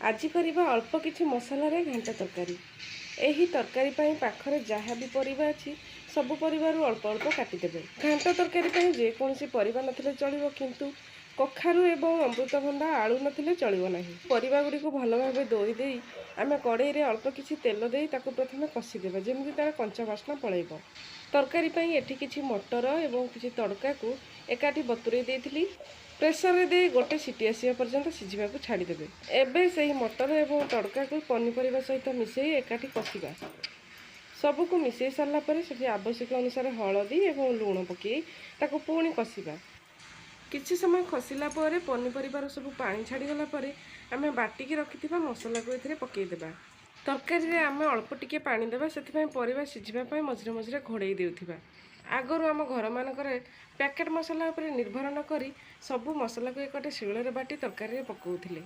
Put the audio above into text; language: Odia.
ଆଜି କରିବା ଅଳ୍ପ କିଛି ମସଲାରେ ଘାଣ୍ଟ ତରକାରୀ। ଏହି ତରକାରୀ ପାଇଁ ପାଖରେ ଯାହା ବି ପରିବା ଅଛି, ସବୁ ପରିବାରୁ ଅଳ୍ପ ଅଳ୍ପ କାଟିଦେବେ। ଘାଣ୍ଟ ତରକାରୀ ପାଇଁ ଯେକୌଣସି ପରିବା ନଥିଲେ ଚଳିବ, କିନ୍ତୁ କଖାରୁ ଏବଂ ଅମୃତଭଣ୍ଡା, ଆଳୁ ନଥିଲେ ଚଳିବ ନାହିଁ। ପରିବା ଗୁଡ଼ିକୁ ଭଲ ଭାବେ ଧୋଇ ଦେଇ ଆମେ କଡ଼େଇରେ ଅଳ୍ପ କିଛି ତେଲ ଦେଇ ତାକୁ ପ୍ରଥମେ କଷିଦେବା, ଯେମିତି ତା'ର କଞ୍ଚା ବାସ୍ନା ପଳେଇବ। ତରକାରୀ ପାଇଁ ଏଠି କିଛି ମଟର ଏବଂ କିଛି ତଡ଼କାକୁ ଏକାଠି ବତୁରେଇ ଦେଇଥିଲି। ପ୍ରେସରରେ ଦେଇ ଗୋଟେ ସିଟି ଆସିବା ପର୍ଯ୍ୟନ୍ତ ସିଝିବାକୁ ଛାଡ଼ିଦେବେ। ଏବେ ସେହି ମଟର ଏବଂ ତଡ଼କାକୁ ପନିପରିବା ସହିତ ମିଶାଇ ଏକାଠି କଷିବା। ସବୁକୁ ମିଶାଇ ସାରିଲା ପରେ ସେଠି ଆବଶ୍ୟକ ଅନୁସାରେ ହଳଦୀ ଏବଂ ଲୁଣ ପକାଇ ତାକୁ ପୁଣି କଷିବା। କିଛି ସମୟ କଷିଲା ପରେ, ପନିପରିବାର ସବୁ ପାଣି ଛାଡ଼ିଗଲା ପରେ ଆମେ ବାଟିକି ରଖିଥିବା ମସଲାକୁ ଏଥିରେ ପକାଇଦେବା। ତରକାରୀରେ ଆମେ ଅଳ୍ପ ଟିକେ ପାଣି ଦେବା, ସେଥିପାଇଁ ପରିବା ସିଝିବା ପାଇଁ ମଝିରେ ମଝିରେ ଘୋଡ଼େଇ ଦେଉଥିବା। ଆଗରୁ ଆମ ଘରମାନଙ୍କରେ ପ୍ୟାକେଟ୍ ମସଲା ଉପରେ ନିର୍ଭର ନ କରି ସବୁ ମସଲାକୁ ଏକାଠି ଶିଳରେ ବାଟି ତରକାରୀରେ ପକାଉଥିଲେ।